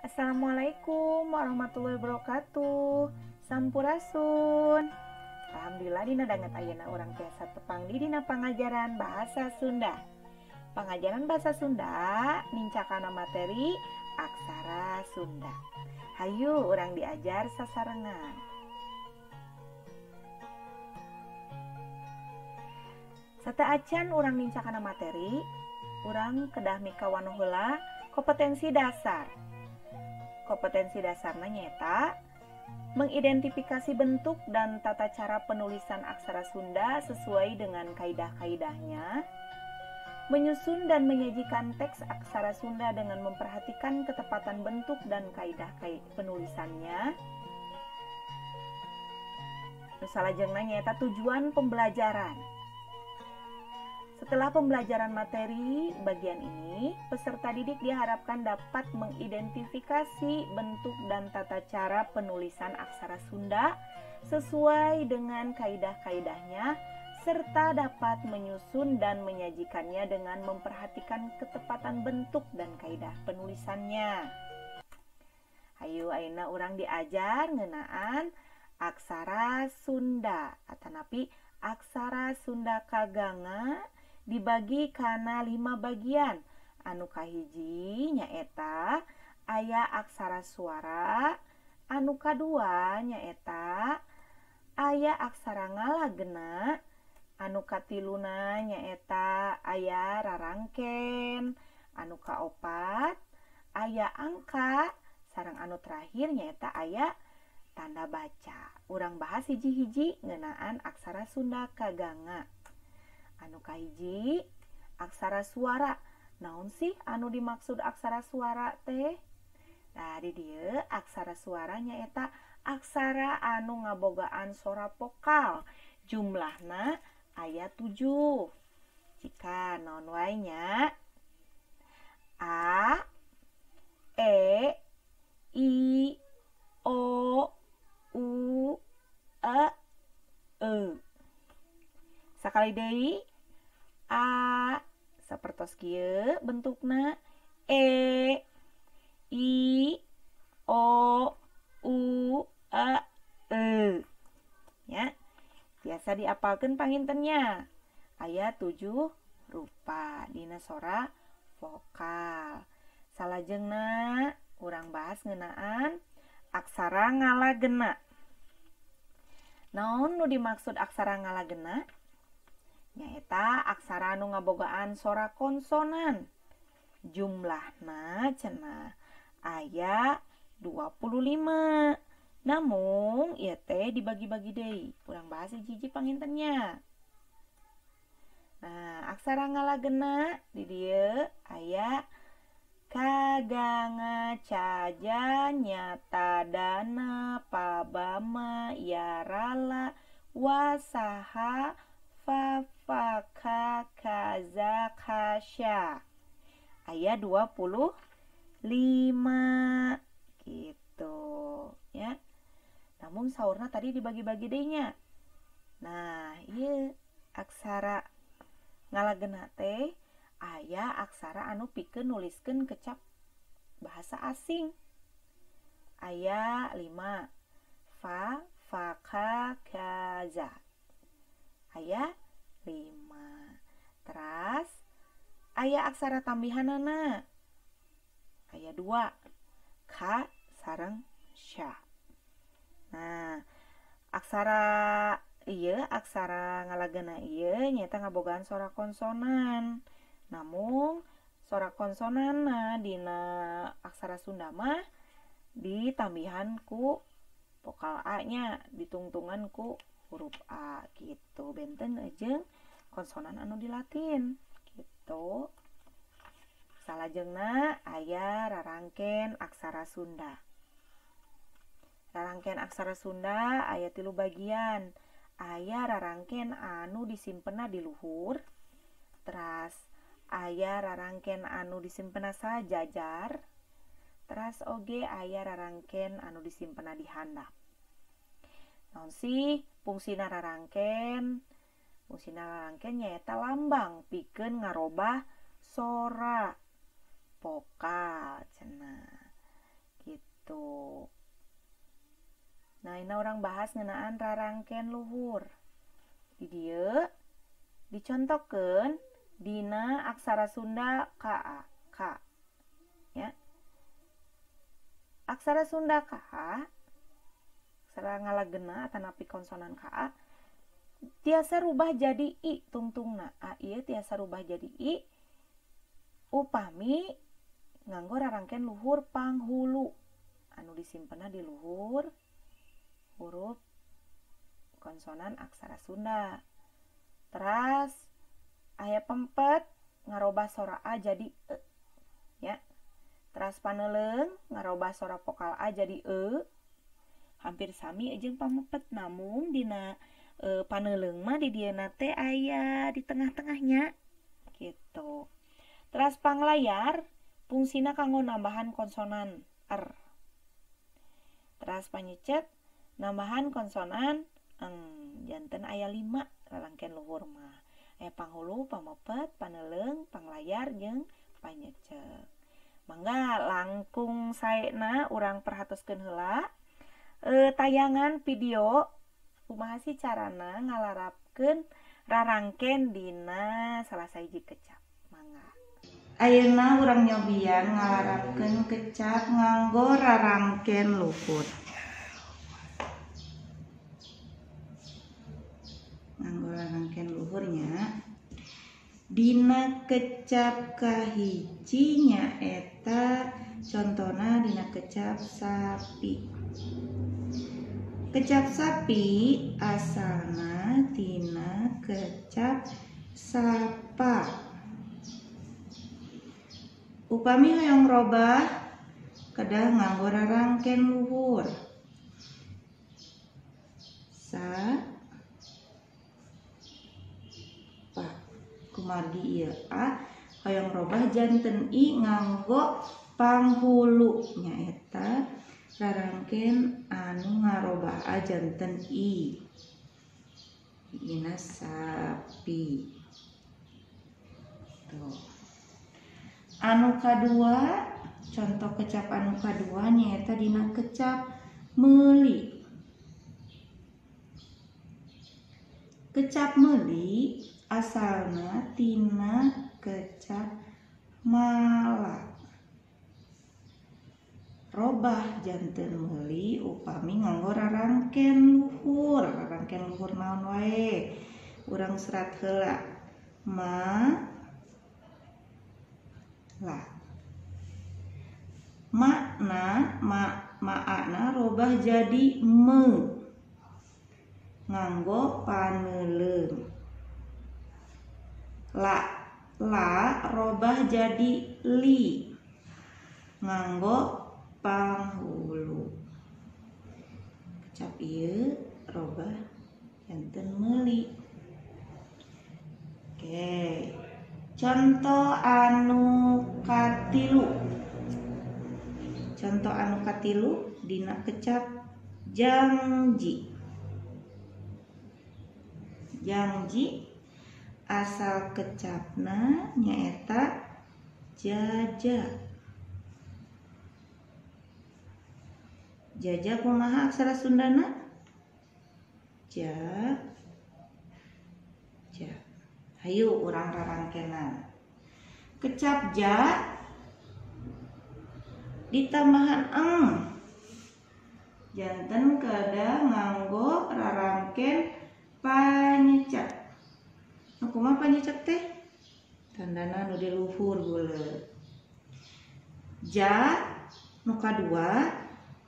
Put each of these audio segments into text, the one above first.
Assalamualaikum warahmatullahi wabarakatuh. Sampurasun. Alhamdulillah dina danget ayeuna urang tiasa tepang di dina pangajaran bahasa Sunda. Pangajaran bahasa Sunda nincakana materi aksara Sunda. Hayu urang diajar sasarengan. Sateuacan urang nincakana materi, urang kedah mikawanoh heula kompetensi dasar. Kompetensi dasarna nyaeta mengidentifikasi bentuk dan tata cara penulisan aksara Sunda sesuai dengan kaidah-kaidahnya, menyusun dan menyajikan teks aksara Sunda dengan memperhatikan ketepatan bentuk dan kaidah penulisannya. Nu salajengna nyaeta tujuan pembelajaran. Setelah pembelajaran materi bagian ini, peserta didik diharapkan dapat mengidentifikasi bentuk dan tata cara penulisan aksara Sunda sesuai dengan kaidah-kaidahnya, serta dapat menyusun dan menyajikannya dengan memperhatikan ketepatan bentuk dan kaidah penulisannya. Hayu ayeuna urang diajar ngeunaan aksara Sunda atanapi aksara Sunda kaganga dibagi kana 5 bagian. Anu kahiji nyaeta aya aksara suara, anu kadua nyaeta aya aksara ngalagena, anu katiluna nyaeta aya rarangken, anu kaopat aya angka, sareng anu terakhir nyaeta aya tanda baca. Urang bahas hiji-hiji ngeunaan aksara Sunda kaganga. Anu kahiji aksara suara. Naon sih anu dimaksud aksara suara teh? Nah, di dieu aksara suara nyaeta aksara anu ngabogaan sora vokal. Jumlahna aya 7. Jika naon wae nya? A, E, I, O, U, E, E. Sakali deui, A sapertos kieu bentukna, E, I, O, U, E, E. Ya, biasa diapalkeun pangintennya. Aya 7 rupa dina sora vokal. Salajengna urang bahas ngeunaan aksara ngalagena. Naon nu dimaksud aksara ngalagena? Nyaeta aksara anu ngabogaan sora konsonan. Jumlahna cenah aya 25. Namung ieu teh dibagi-bagi deui. Urang bahas hiji-hiji pangintennya. Nah, aksara ngalagena di dieu aya kaganga, caja, nyata, dana, pabama, yarala, wasaha, fa, fa, ka, kaza, kasya. Aya 25 gitu ya. Namun saurna tadi dibagi-bagi deui nya. Nah, ieu aksara ngalagena teh aya aksara anu pikeun nuliskeun kecap bahasa asing. Aya 5. Fa, fa, ka, kaza. Aya 5. Teras aya aksara tambihanana. Aya 2. Ka sareng sya. Nah, aksara ieu aksara ngalagena ieu nyaeta ngabogaan sora konsonan. Namun sora konsonanna dina aksara Sunda mah ditambihan ku vokal A nya, ditungtungan ku huruf A gitu. Benten jeung konsonan anu di Latin gitu. Salajengna aya rarangken aksara Sunda. Rarangken aksara Sunda aya 3 bagian. Aya rarangken anu disimpenna di luhur, teras aya rarangken anu disimpenna sajajar, teras oge aya rarangken anu disimpenna di handap. Naon sih fungsina rarangken? Fungsina rarangken nyaeta lambang pikeun ngarobah sora vokal cenah. Gitu. Nah, ini orang bahas ngeunaan rarangken luhur. Di dieu dicontohkeun dina aksara Sunda K A K. Ya. Aksara Sunda K A, aksara ngalagena atanapi konsonan K A, tiasa rubah jadi I tungtungna. A ieu tiasa rubah jadi I upami nganggo rarangken luhur panghulu anu disimpenna di luhur huruf konsonan aksara Sunda. Teras aya pempet ngarobah sora A jadi E, ya. Teras paneleung ngarobah sora vokal A jadi E. Hampir sami jeung pamepet, namung dina paneleung mah di dieuna teh aya di tengah-tengahnya gitu. Teras panglayar fungsina kanggo nambahan konsonan R. Teras panyecet nambahan konsonan eng. Janten aya 5 rarangken luhur mah. Aya panghulu, pamepet, paneleung, panglayar jeung panyecek. Mangga langkung saena urang perhatoskeun heula tayangan video kumaha sih carana ngalarapkeun rarangken dina salah sahiji kecap. Mangga. Ayeuna urang nyobian ngalarapkeun kecap nganggo rarangken luhur. Nganggo rarangken luhurnya. Dina kecap kahiji nyaeta contona dina kecap sapi. Kecap sapi asalna tina kecap sapa. Upami hoyong robah kedah nganggo rarangken luhur. Sa pa kumargi ieu a hoyong robah janten i nganggo panghulu nyaeta rarangken anu ngarobah a janten i. Ina sapi. Tuh. Anu kadua, contoh kecap anu kadua nyaeta dina kecap meuli. Kecap meuli asalna tina kecap mala. Robah janten meuli upami nganggo rarangken luhur. Rarangken luhur naon wae? Urang serat heula. Ma la. Makna maana robah jadi me nganggo paneleung. La la robah jadi li nganggo panghulu. Kecap ieu robah janten meuli. Oke. Contoh anu katilu. Contoh anu katilu dina kecap jangji. Jangji asal kecapna nyaeta jaja. Jaja kumaha aksara Sundana? Ja ja. Hayu urang rarangkenan. Kecap ja ditambahan eng. Janten kedah nganggo rarangken panyecek. Nu kumaha panyecek teh? Tandana nu di luhur buleut. Ja nu kadua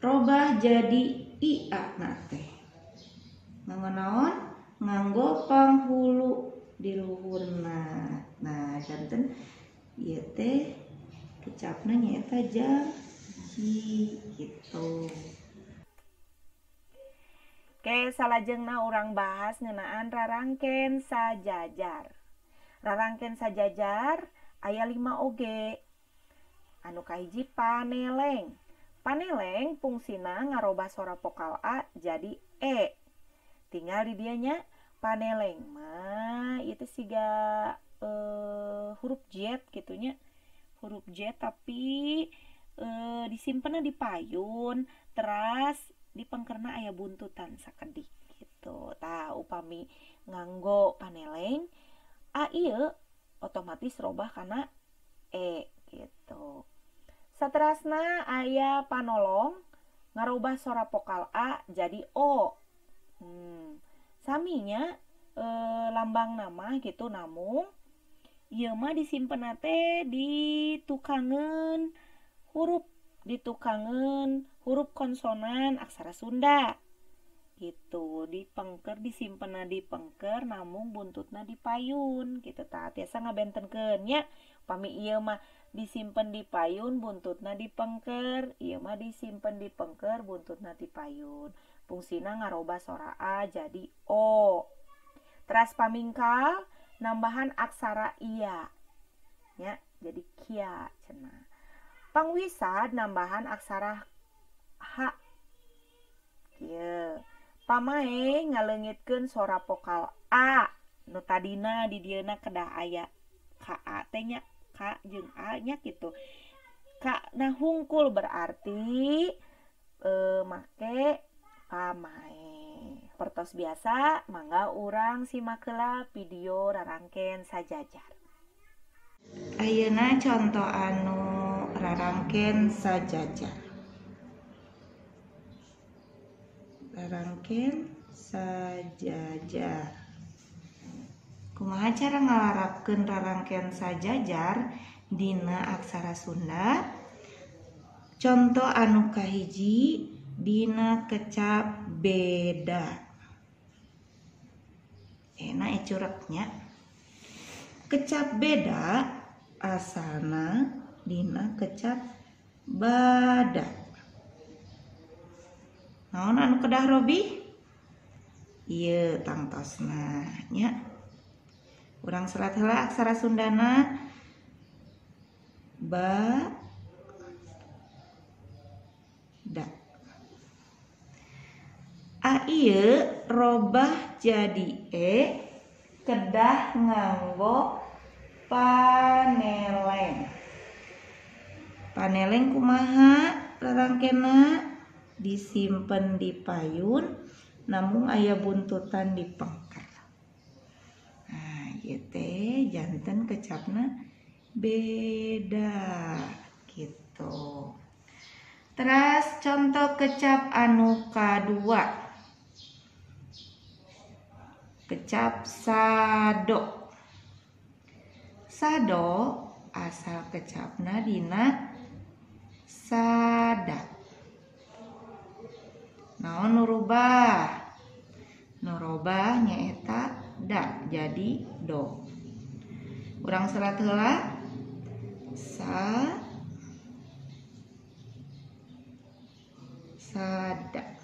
robah jadi i a na teh. Nganggo naon? Nganggo panghulu di luhurna. Nah, janten ieu teh kecapna nyaeta jangji gitu. Oke, salajengna urang bahas ngeunaan rarangken sajajar. Rarangken sajajar aya 5 oge. Anu kahiji paneleng. Paneleng fungsina ngarobah sora vokal A jadi E. Tinggal di dieu nya paneleng mah ieu teh siga huruf J gitunya. Huruf J tapi disimpenna di payun teras di pengkerna aya buntutan sakedik gitu. Tah upami nganggo paneleng a ieu otomatis robah kana e gitu. Saterasna aya panolong ngarobah sora vokal a jadi o. Saminya lambang nama gitu, namung ieu mah disimpenna teh ditukangeun huruf, ditukangeun huruf konsonan aksara Sunda gitu, dipengker, disimpenna dipengker namung buntutna dipayun gitu. Tah tiasa ngabentenkeun nya, pami ieu mah disimpen di payun buntutna dipengker, ieu mah disimpen di pengker buntutna dipayun. Fungsina ngarobah sora a jadi o. Teras pamingkal nambahan aksara iya nya jadi kia cenah. Pangwisad nambahan aksara h kieu. Pamae ngaleungitkeun sora vokal a nu tadina di dieuna kedah aya ka a teh nya, k jeung a nya gitu. K nah hungkul berarti make pamae. Pertos biasa mangga urang simak heula video rarangken sajajar. Ayeuna conto anu rarangken sajajar. Rarangken sajajar. Kumaha cara ngalarapkeun rarangken sajajar dina aksara Sunda? Conto anu kahiji dina kecap beda. Enak cureknya. Kecap beda asalna dina kecap bada. Naon anu kedah robih? Ieu tangtosna nya. Urang serat heula aksara Sundana ba da. A ieu robah jadi e kedah nganggo paneleng. Paneleng kumaha rarangkena? Disimpen di payun namung aya buntutan di pengker. Nah, ieu teh janten kecapna beda gitu. Teras contoh kecap anu kadua. Kecap sado. Sado asal kecapna dina sada. Naon nu rubah? Nu robah nyaeta da jadi do. Urang serat heula. Sa sada.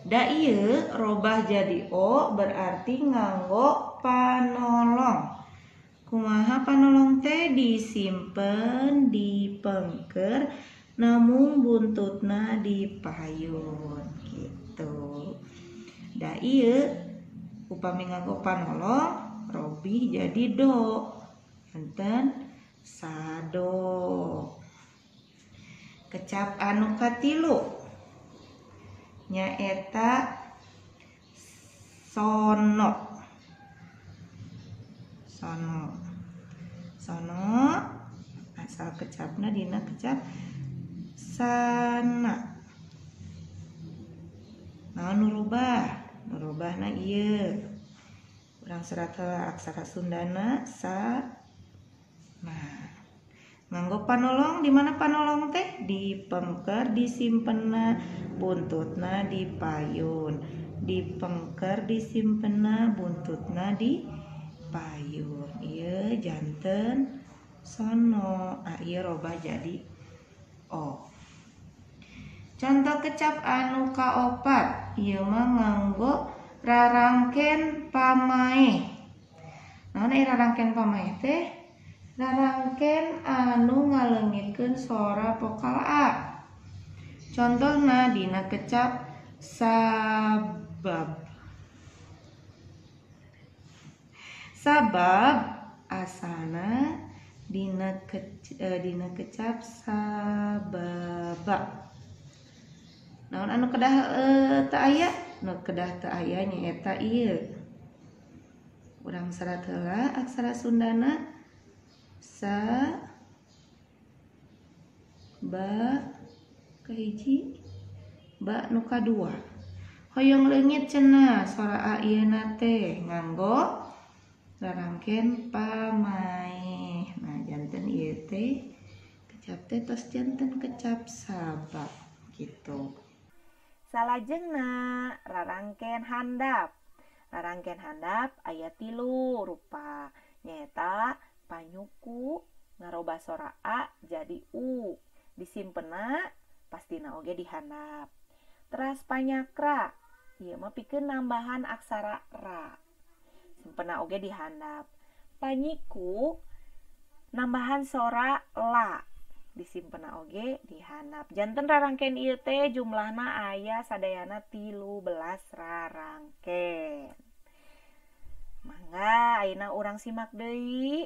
Da ieu robah jadi o berarti nganggo panolong. Kumaha panolong teh? Disimpen di pengker namung buntutna di payun gitu. Da ieu upami nganggo panolong robih jadi do. Enten sado. Kecap anu katilu nyaeta sono. Sono. Sono asal kecapna dina kecap sana. Naon nu rubah? Nu rubahna ieu. Urang serat heula aksara Sundana sa. Nah, nganggo panolong. Di mana panolong teh? Di pengker disimpenna buntutna di payun. Di pengker disimpenna buntutna di payun. Ieu janten sono. Ah, ieu robah jadi o. Contoh kecap anu kaopat ieu mah nganggo rarangken pamae. Naon ieu rarangken pamae teh? Rarangken anu ngaleungitkeun sora vokal a. Contohna dina kecap sabab. Sabab asalna dina kecap sababa. Naon anu kedah teu aya? Nu kedah teu aya nyaeta ieu. Urang serat heula aksara Sundana sa ba kahiji ba nu kadua. Hoyong leungit cenah sora a ieu na teh nganggo rarangken pamaeh. Nah, janten ieu teh kecap teh tos janten kecap sabab gitu. Salajengna rarangken handap. Rarangken handap aya 3 rupa, nyaeta panyuku ngarobah sora a jadi u, disimpenna pastina oge dihandap. Teras panyakra, ieu mah pikeun nambahan aksara ra, simpenna oge dihandap. Panyiku nambahan sora la, disimpenna oge dihandap. Janten rarangken ieu teh jumlahna aya sadayana 13 rarangken. Mangga ayeuna urang simak deui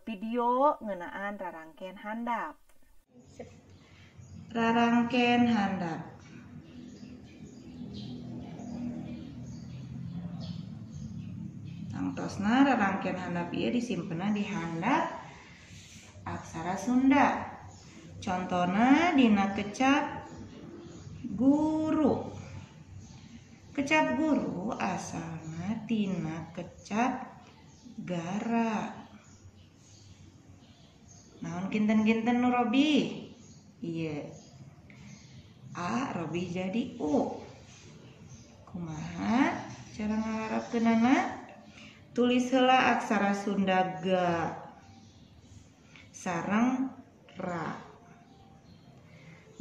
video ngeunaan rarangken handap. Rarangken handap. Tangtosna rarangken handap ieu disimpenna di handap aksara Sunda. Contona dina kecap guru. Kecap guru asalna tina kecap gara. Naon kinten-kinten nu robih? Ieu. A robih jadi U. Kumaha cara ngalarapkeunana? Tulis heula aksara Sunda ga sareng ra.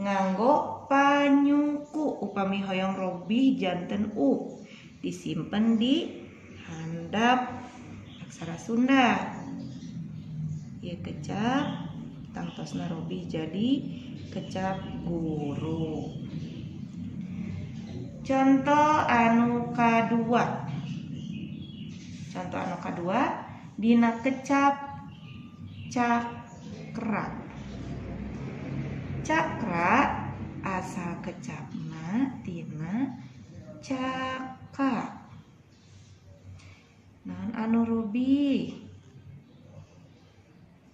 Nganggo panyuku upami hoyong robih janten u, disimpen di handap aksara Sunda. Ieu kecap tangtosna robih jadi kecap guru. Contoh anu kadua. Contoh anu kadua dina kecap cakra. Cakra asal kecapna tina caka. Naon anu robih?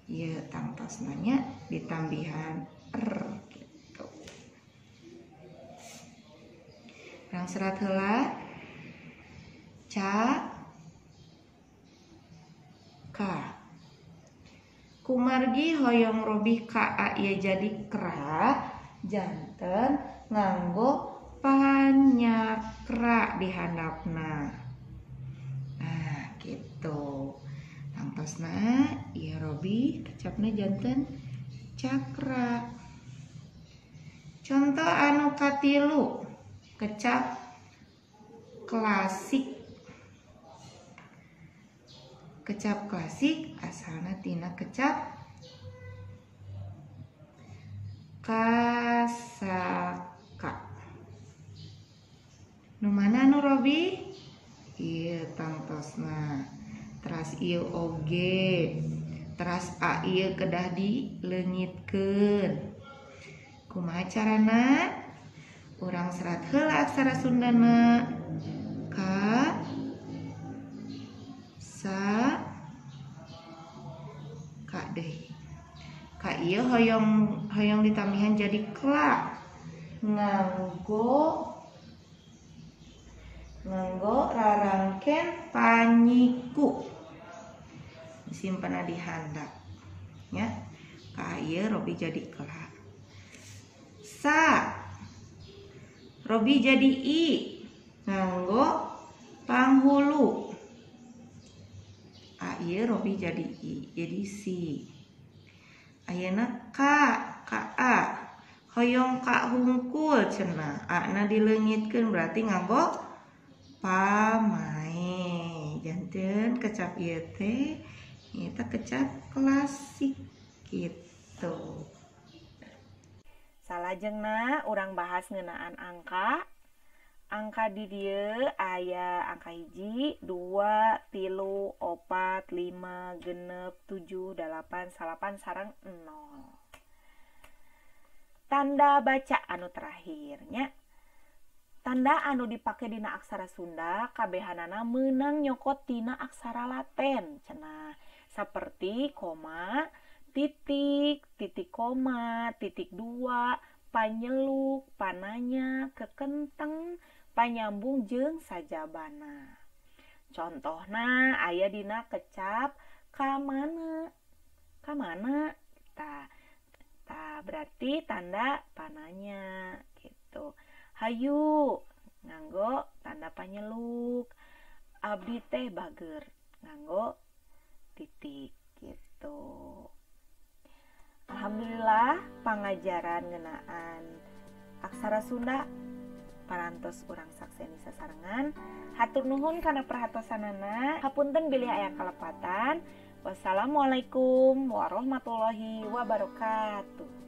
Ieu tangtosna nya ditambihan r gitu. Urang serat heula ca ka. Kumargi hoyong robih ka a ieu jadi kra, janten nganggo panyakra di handapna. Nah, gitu. Tangtosna ieu robih kecapna janten cakra. Contoh anu katilu, kecap klasik. Kecap klasik asalna tina kecap kasaka. Nu mana nu robih? Ieu tangtosna. Teras ieu oge. Teras a ieu kedah dileungitkeun. Kumaha carana? Urang serat heula aksara Sundana. Ka sa ka deui. Ka ieu hoyong ditambihan jadi kla. Nganggo rarangken panyiku. Disimpen di handap nya. Ka ieu robih jadi kla. Sa robih jadi i nganggo panghulu. A ieu robih jadi i jadi si. Ayeuna ka ka a hoyong ka hungkul cenah a na dileungitkeun berarti nganggo pamae. Janten kecap ieu teh nyaeta kecap klasik gitu. Salajengna urang bahas ngeunaan angka. Angka di dieu aya angka 1, 2, 3, 4, 5, 6, 7, 8, 9 sareng 0. Tanda baca anu terakhirnya. Tanda anu dipake dina aksara Sunda kabehanana meunang nyokot tina aksara Latin cenah, seperti koma, titik, titik koma, titik dua, panyeluk, pananya, kekenteng, panyambung jeung sajabana. Contohna aya dina kecap kamana, kamana, tah, tah berarti tanda pananya gitu. Hayu nganggo tanda panyeluk, abdi teh bager nganggo titik gitu. Alhamdulillah pangajaran ngeunaan aksara Sunda parantos urang sakseni sasarengan. Hatur nuhun kana perhatosanana. Hapunten bilih aya kalepatan. Wassalamualaikum warahmatullahi wabarakatuh.